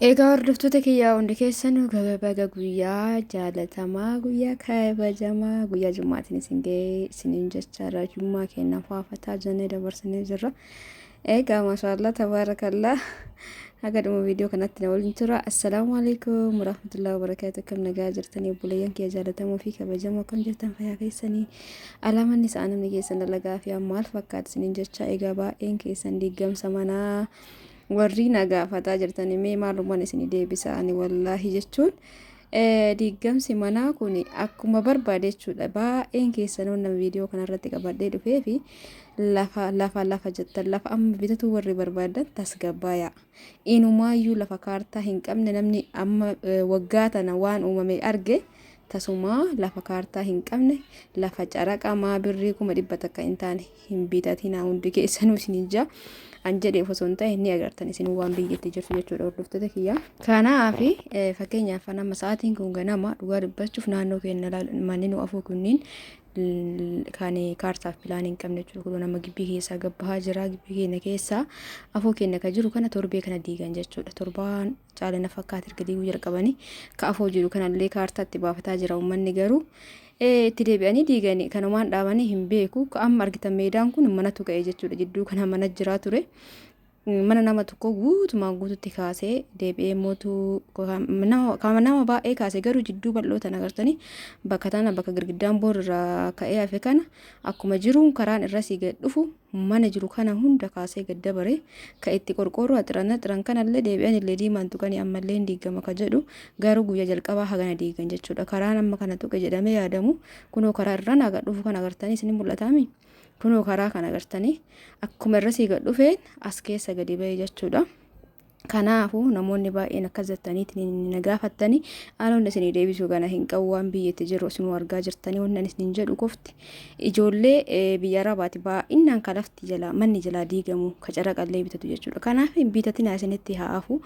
Egaa hordoftoota kiyyaa hundi keessanuu baga guyyaa jaalatamaa guyyaa kabajamaa guyyaa jummaatiin isin ga'ee isiniin jechaadha. Jummaa keenya faafataa jennee dabarsinee jirra. Egaa maashaallah tabaarakallaa haga dhuma viidiyoo kanatti na waliin tura. Assalaamu alaikum warahmatullahi wabarakaatu. Akkam nagaa jirtanii obboleeyyan kiyya jaalatamoo fi kabajamoo akkam jirtan fayyaa keessanii alaamanni isaa namni keessan dalagaa fi maal fakkaata isiniin jecha. Egaa baay'een keessan diiggamsa manaa warrii na gaafataa jirtanii mee maalumaan isinii deebisa ani wallaahi jechuun diiggamsi manaa kun akkuma barbaade jechuudha. Baay'een keessanuu nama viidiyoo kanarratti qabadhee dhufee fi lafa lafa lafa jettan lafa amma bitatu warri barbaadan tasgabbaayaa. Inumaayyuu lafa kaartaa hin qabne namni amma waggaa tana waan uumame arge tasumaa lafa kaartaa hin qabne lafa caraqa maa birrii 100,000 hin taane hin bitatinaa hundi keessanuu isin ijaa an jedheef osoo hin ta'e ni agartan isin waan biyyatti jirtu jechuudha hordoftoota kiyya. Kanaaf fakkeenyaaf nama sa'aatiin kun ganama dhugaa dubbachuuf naannoo keenya manni nu afuu kunniin kan kaartaaf pilaanii hin qabne jechuudha. Kun nama gibbii keessaa gabbahaa jira gibbii keenya keessaa afoo keenya kan jiru kana torbee kana diigan jechuudha. Torbaan caalina fakkaata erga diiguu jalqabanii ka afoo jiru kanallee kaartaatti baafataa jira uummanni garuu itti deebi'anii diiganii kanumaan dhaabanii hin beeku. Ka amma argitan meedaan kun manatu ka'e jechuudha. Jidduu kana mana jiraa ture. Mana nama tokko guutumaan guututti kaasee deebi'ee mootuu nama baay'ee kaase garuu jidduu bal'oo tana agartanii bakka tana bakka girgiddaan boor irraa ka'ee hafe kana akkuma jiruun karaan irra sii gad dhufu mana jiru kana hunda kaasee gad dabare ka itti qorqoorroo axiran axiran kanallee deebi'an illee diimaan tuqanii ammallee hin diigama ka jedhu garuu guyyaa jalqabaa hagana diigan jechuudha. Karaan amma kana tuqe jedhamee yaadamu kunoo karaa irra naa gad dhufu kana agartanii isin mul'ataami. Kunoo karaa kana agartanii akkuma irra sii gad dhufeen as keessa gadi ba'e jechuudha. Kanaafuu namoonni baay'een akkas jettaniitiin na gaafattanii haalonni isinii deebisuu kana hin qabu waan biyyatti jiru isinuu argaa jirtanii wannan isinin jedhu qofti ijoollee biyya arabaati baay'inaan ka lafti jalaa manni jalaa diigamu ka caraqallee bitatu jechuudha. Kanaaf hin bitatinaa isinitti haa hafu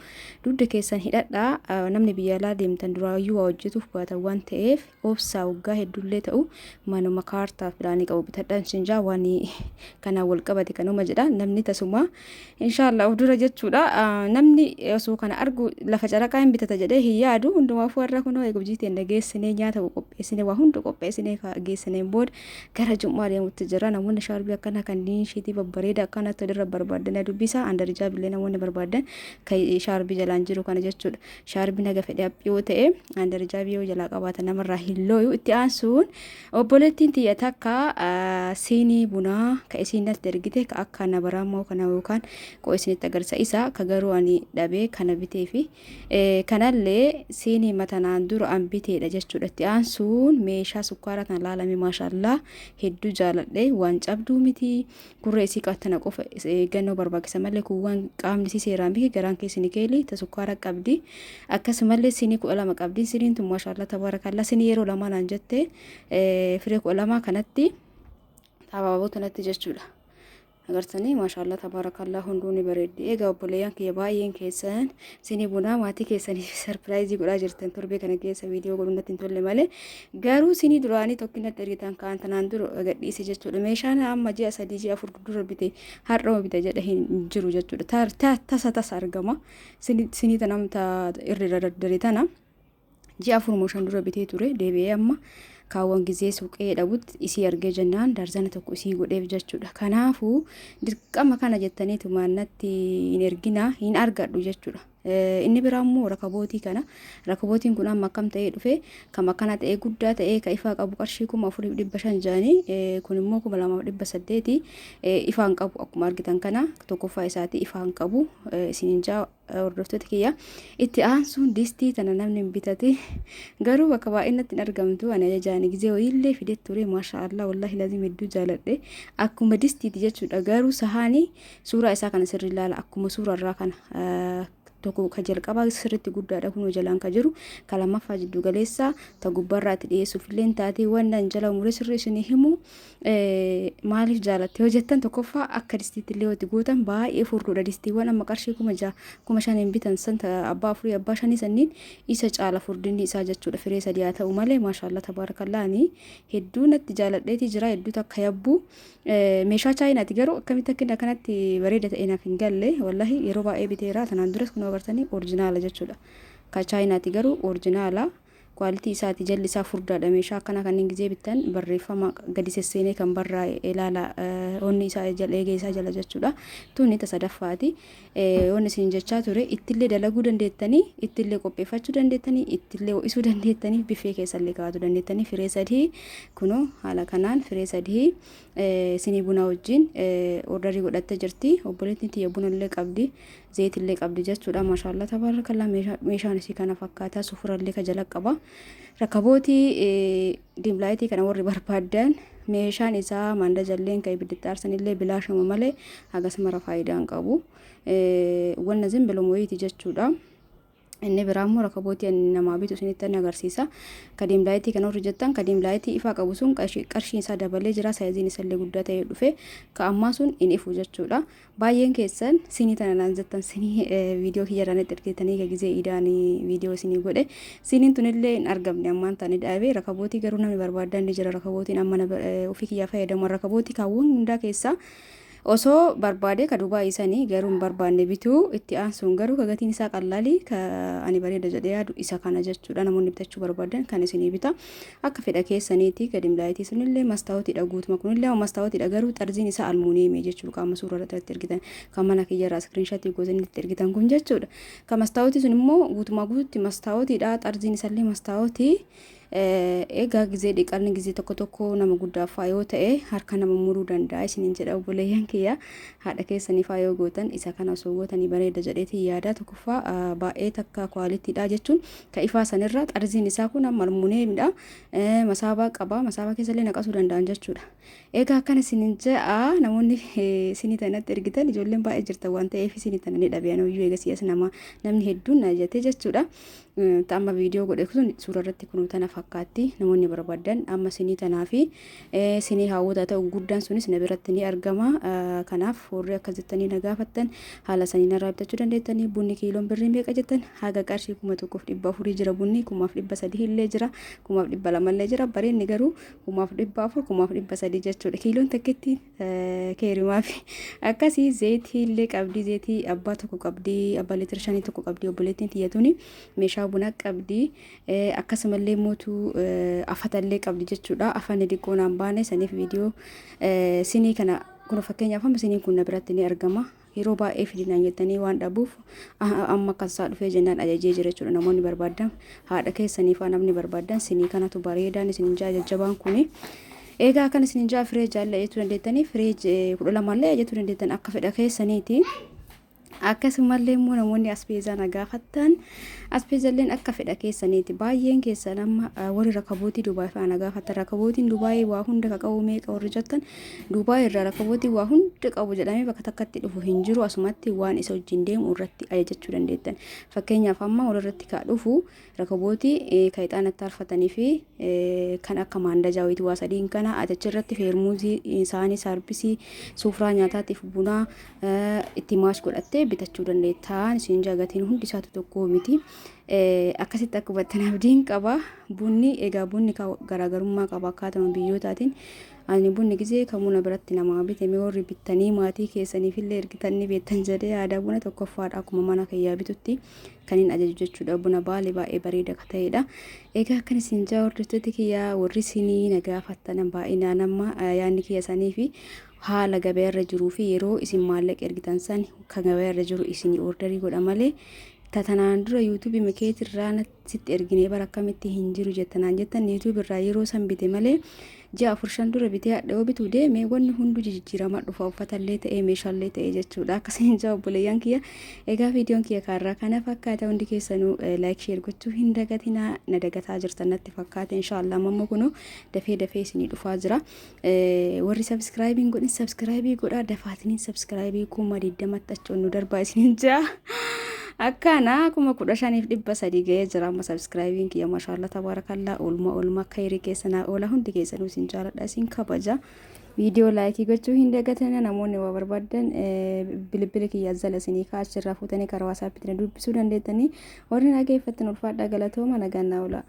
dugda keessan hidhadhaa namni biyya alaa deemtan duraayyuu waa hojjetuuf baatan waan ta'eef obsaa waggaa heddullee ta'u manuma kaartaa pilaanii qabu bitadhaan sin jaa waan kanaan wal qabate kanuma jedha namni tasuma inshaallah of dura jechuudha namni osoo kana argu lafa caraqaa hin bitata jedhee hin yaadu hundumaafuu har'a kunoo eegumjii teenya geessinee nyaata qopheessinee waa hunda qopheessinee geessineen booda gara jum'aa deemutti jira namoonni shaarbii akkana kanneen shiitii babbareeda akkanatti walirra barbaadan dubbisaa andarjaa billee namoonni barbaadan kan shaarbii jalaan jiru kana jechuudha. Shaarbiin haga fedhe haphii yoo ta'e andarjaabii yoo jalaa qabaatan namarraa hin looyu. Itti aansuun obboleettiin tiyya takka siinii bunaa ka isiin natti ergite ka akka na baraammoo kana yookaan qoo isinitti agarsiisa isa ka garuu ani dhabee kana bitee fi kanallee siinii matanaan dura an biteedha jechuudha. Itti aansuun meeshaa sukkaaraa tana laalame maashaallaa hedduu jaaladhe waan cabduu miti. Gurra isii qattana qofa eeggannoo barbaachisa malee kun waan qaamni isii seeraan beeke garaan keessi ni keeli ta sukkaara qabdi akkasumallee sinii 12 qabdi siniin tun maashaallah tabaarakallaa sinii yeroo lamaa naan jette firee 12 kanatti abaaboo tanatti jechuudha. Agartanii maashaallah tabaarakallaa hunduu ni bareeddi. Egaa obboleeyyan kiyya baay'een keessan sinii bunaa maatii keessaniif sarpiraayizii godhaa jirtan torbee kana keessa viidiyoo godhuun natti hin tolle malee Garuu sinii duraanii tokkinatti ergitan kaan tanaan dura gadhiise jechuudha. Meeshaan amma ji'a 3 ji'a 4 dura bite har'uma bite jedhe hin jiru jechuudha. Tasa tasa argama. Sinii tana irra daddare tana ji'a 4 moo 5 dura bitee ture deebi'ee amma kaawwan gizee suuqee dhabutti isii argee jennaan darzana tokko isii godheef jechuudha. Kanaafuu dirqama kana jettaniitu maannatti hin ergina hin argadhu jechuudha. Inni biraa immoo rakabootii kana. Rakabootiin kun amma akkam ta'ee dhufe kam akkana ta'ee guddaa ta'ee ka ifaa qabu qarshii 4500 jedhanii kun immoo 2800 ifaan qabu akkuma argitan kana tokkoffaa isaati ifaan qabu isiniin jaa hordoftoota kiyya. Itti aansuun distii tana namni hin bitate garuu bakka baay'inatti hin argamtu ani ajajaani gizee wayiillee fidee ture maasha Allah wallaahi lazim hedduu jaaladhe akkuma distiiti jechuudha garuu sahaanii suuraa isaa kana sirrii ilaala akkuma suuraa irraa kana tokko ka jalqabaa sirriitti guddaadha kunoo jalaan ka jiru ka lammaffaa jiddu galeessa ta gubbarraa itti dhiyeessuuf illee taatee wanta an jala muree sirrii isinii himu maaliif jaalatte yoo jettan tokkoffaa akka distiitti illee itti gootan baay'ee furduudha distiiwwan amma qarshii 6000 5000n bitan san abbaa afurii abbaa shanii sanniin isa caala furdinni isaa jechuudha firee sadii haa ta'u malee maashaallah tabaarakallaa ani hedduu natti jaaladheetii jira hedduu takka yabbuu Meeshaa chaayinaati garuu akkamitti akka inni akkanatti bareeda ta'e naaf hin galle wallahi yeroo baay'ee biteera tanaan duras kun Kunoo agartanii, original jechuudha. Ka Chaayinaati garuu original. Quality isaati, jalli isaa furdaadha. Meeshaa akkana kanneen gizee bittan barreeffama gadi sesseenee kan barraa'e ilaala, onni isaa jala, eegee isaa jala jechuudha. Tuni ta sadaffaati. Wanni isin jechaa ture, ittillee dalaguu dandeettanii, ittillee qopheeffachuu dandeettanii, ittillee ho'isuu dandeettanii, bifee keessallee kaa'atu dandeettanii. Firee sadii kunoo haala kanaan firee sadii sinii bunaa wajjin orderii godhattee jirti. Obboleettiin tiyya bunallee qabdi, zayitillee qabdi jechuudha. Maashaallah, tabaarakallaa. Meeshaan isii kana fakkaataa, sufurallee ka jala qaba. Rakabootii dim lightii kana warri barbaaddan, meeshaan isaa maandajalleen kan ibiddi aarsanillee bilaashuma malee hagas mara faayidaa hin qabu. Wanna zimbiluma wayiiti jechuudha. Inni biraa immoo rakabootii ani namaa bitu isinitti ani agarsiisa. Ka dim lightii kana warri jettan, ka dim lightii ifaa qabu sun qarshiin isaa dabalee jira. Sizeiin isallee guddaa ta'ee dhufe. Ka ammaa sun hin ifu jechuudha. Baay'een keessan sinii tana naan jettan, sinii viidiyoo kiyyarraan itti ergitanii gizee idaan viidiyoo isinii godhe. Siniin tunillee hin argamne ammaan tani dhaabee. Rakabootii garuu namni barbaadan ni jira. Rakabootiin amma ofii kiyyaa fayyadamu rakabootii kaawwan hundaa keessaa osoo barbaade ka Dubaay isanii garuu hin barbaanne bituu. Itti aansuun garuu ka gatiin isaa qallaalii ka ani bareeda jedhee yaadu isa kana jechuudha. Namoonni bitachuu barbaadan kan isinii bita, akka fedha keessaniiti. Ka dim lightii sunillee mastaawotiidha guutuma, kunillee mastaawotiidha, garuu xarziin isaa almuuniyeemii jechuudha. Qaama suuraa irratti argitan kan mana kiyyarraa screenshotii gootanii itti ergitan kun jechuudha. Ka mastaawotii sun immoo guutumaa guututti mastaawotiidha, xarziin isallee mastaawotii. Egaa gizee dhiqanni gizee tokko tokko nama guddaaf faa yoo ta'e harka nama muruu danda'a isiniin jedha obboleeyyan kiyya. Haadha keessanii faa yoo gootan isa kana osoo gootanii bareeda jedheetiin yaada. Tokkoffaa baay'ee takka qualitydha jechuun ka ifaa sanirra xarziin isaa kun amma almuuniyeemidha. Masaabaa qaba, masaabaa keessallee naqasuu danda'an jechuudha. Egaa akkana isiniin jedha. Namoonni isinii tanatti ergitan ijoolleen baay'ee jirtan waan ta'eef isinii tana ni dhabe anuyyuu eegasii as nama namni hedduun na jette jechuudha. Amma viidiyoo godhe sun suura irratti kunuu tana fakkaatti. Namoonni barbaadan amma sinii tanaa fi sinii hawwataa ta'u guddaan sunis na biratti ni argama. Kanaaf warri akkas jettanii na gaafattan haala sanii narraa bitachuu dandeettanii. Bunni kiiloon birrii meeqa jettan, haga qarshii 1400 jira, bunni 1300 illee jira, 1200 illee jira. Bareenni garuu 1400, 1300 jechuudha kiiloon takkitti keerimaa fi akkasii. Zayitii illee qabdi, zayitii abbaa tokko qabdi, abbaa liitira 5 tokko qabdi obboleettiin tiyyatuuni. Meeshaa bunaa qabdi, akkasumallee mootuu afatallee qabdi jechuudha. Afanni xiqqoo naan baane saniif viidiyoo sinii kana kun fakkeenyaaf amma siniin kun na biratti ni argama. Yeroo baay'ee fidinaan jettanii waan dhabuuf amma akkas isaa dhufee jennaan ajajee jira jechuudha. Namoonni barbaadan, haadha keessanii faa namni barbaadan, sinii kanatu bareedaan isin jaa jajjabaan kuni. Egaa akkan isin jaa firee jaalla jechuu dandeettanii, firee 12llee jechuu dandeettan, akka fedha keessaniiti. Akkasumallee immoo namoonni asbeezaa na gaafattan, asbeezalleen akka fedha keessaniiti. Baay'een keessan amma warri rakabootii Dubaay fa'aa na gaafattan, rakabootiin Dubaay waa hunda ka qabu meeqa warri jettan, Dubaay irraa rakabootii waa hunda qabu jedhamee bakka takkatti dhufu hin jiru. Asumatti waan isa wajjin deemu irratti ajajachuu dandeettan. Fakkeenyaaf amma walirratti ka dhufu rakabootii ka ixaanatti aarfatanii fi kan akka maandajaa wayitii waa sadiin kana achirratti feermuuzii saanii, saarbisii, suufraa nyaataatiif, bunaa itti maash godhattee bitachuu dandeettaan isin gatiin hundi isaatu tokko miti. Akkasitti akka hubattan abdiin qaba. Bunni egaa bunni garaagarummaa qaba akkaatuma biyyootaatiin. Ani bunni gizee kamuu na biratti namaa bite, mee warri bittanii maatii keessaniif illee ergitan ni beektan jedhee yaada. Buna tokkoffaadha, akkuma mana kiyyaa bitutti kan hin ajaju jechuudha. Buna Baalee baay'ee bareeda ka ta'edha. Egaa akkan isin jaa hordoftoota kiyyaa, warri sinii na gaafattan baay'inaan amma yaadni kiyya sanii fi haala gabaarra jiruu fi yeroo isin maallaqa ergitan san kan gabaarra jiru isinii orderii godha malee tatanaan dura YouTubeii makeetirraa sitti erginee bara akkamitti hin jiru jettanaan jettan, YouTube irraa yeroo san bite malee ji'a afur shan dura bitee hadha yoo bituu deeme wanni hunduu jijjiirama dhufa, uffatallee ta'ee meeshaallee ta'ee jechuudha. Akkasiin jaa obboleeyyan kiyya. Egaa viidiyoon kiyya kaarraa kana fakkaata. Hundi keessanuu like, share gochuu hin dagatinaa. Na dagataa jirtan natti fakkaate. Inshaallah amma kunu dafee dafee isinii dhufaa jira. Warri subscribeiin godhin subscribeii godhaa dafaatiniin, subscribeii 20,000tti achi nu darbaa isiniin jaa. Akkana 15,300 ga'ee jira amma subscribeiin kiyya. Maashaallah, tabaarakallaa. Oolmaa oolmaa kayrii keessa naa oola. Hundi keessanuu isin jaaladha, isin kabaja. Viidiyoo likeii gochuu hin dagatina. Namoonni waa barbaadan bilbila kiyya jala isinii kaachirraa fuutanii karaa WhatsAppiitiin dubbisuu dandeettanii. Warri dhageeffattan ulfaadhaa, galatooma, nagaan naa oola.